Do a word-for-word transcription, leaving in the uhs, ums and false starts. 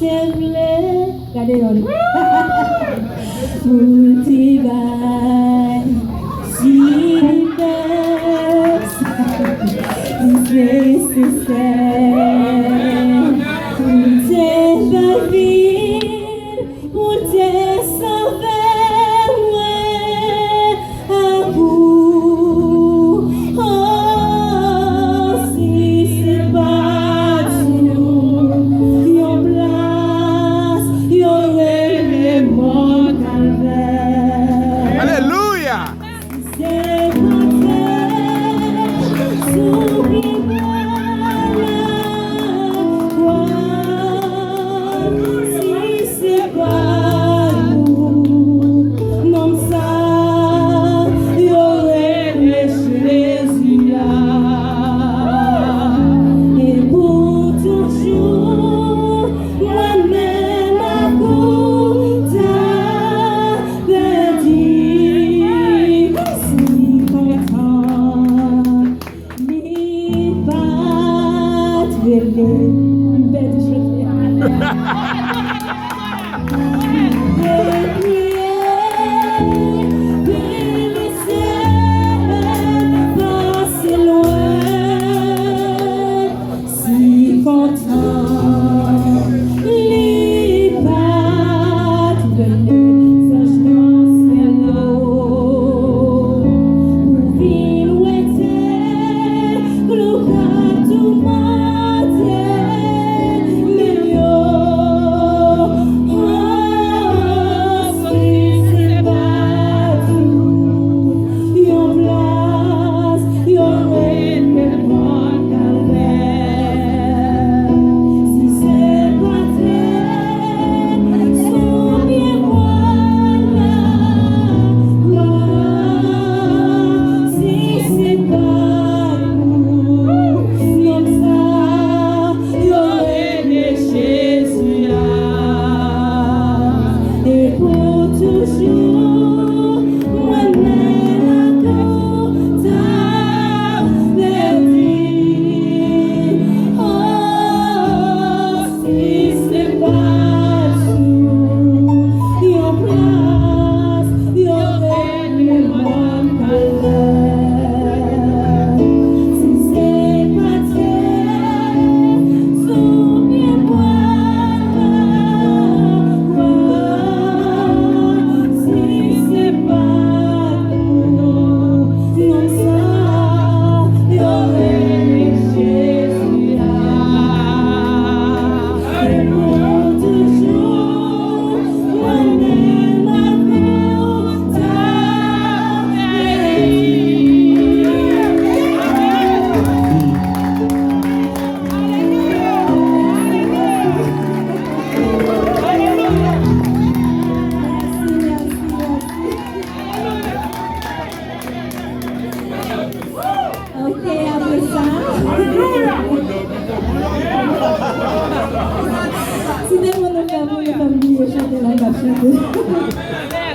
Te vle, gade yon. Pou te bay Jesus, li nesesè pou te bay vi, pou te sove mwen. Akou, oh, si se pa t ou, yon plas, yo rele mòn Kalvè. Alelouya! Se pa t ou, sou pye kwa, si se pa ou, nonm sa yo rele Jezi a. E pou toujou, mwen menm ak ou ta pèdi. Si kontan li pa t rele, m pèdi chofè. Te kriye, te lese, pase lwen. Si kontan li pa t rele zanj nan syèl yo pou vin wete klou k ap toumante men yo. Oh, si se pa t ou, yon plas yo rele mòn Kalvè. Si se pa t ou, sou pye kwa, si se pa t ou, nonm sa yo rele Jezi a. E pou toujou, mwen menm ak ou ta pèdi. Oh, si se pa t ou, yon plas yo rele mòn Kalvè. Si se pa t ou, sou pye kwa, si se pa t ou, nonm sa yo rele Jezi a. E pou toujou, mwen menm ak ou ta pèdi. Mèsi, mèsi, mèsi. Ok, apre sa. Si te pou nou fè pou nou fè m bliye chante la, m ap chante.